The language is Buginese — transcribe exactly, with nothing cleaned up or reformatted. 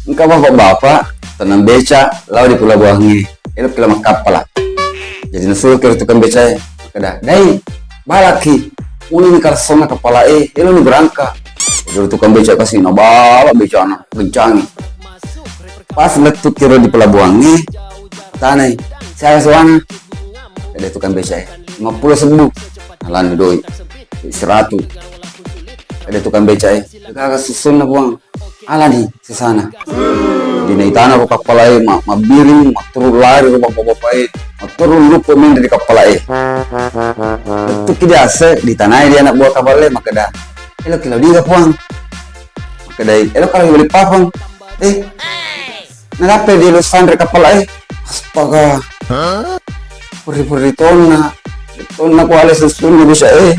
Engka bapak-bapak tennang beca lao di pelabuhangnge, eloki lao makkappala. Jadi nasuroki ro tukang becae, makkeda, "Dai, balaki, muni ni kalsonna kappalae, eloni berangka." Jadi tukang beca kasi nabala becana, gencangi. Pas lettuki ro di pelabuhangnge, tanai, "Siaga sewana?" Ede tukang becae, "Lima puluh sebbu." Nalani doi, "Seratu." Ede tukang becae, "Gaga susunna, Puang." Alani sisana. Dinaitana ko kappalae, ma-, mabbiring, matturung lari ro bapak-bapae, matturung luppo menre di kappalae. Lettuki diase, ditanai di anak buah kappalae, makkeda, "Eloki lao diga, Puang?" Makkedai, "Eloka lao Balikpapan." Eh, nadappe di lo sanre kappalae. Astaga. Purri-purri tonna. Tonna ko ale susunna bisa, eh.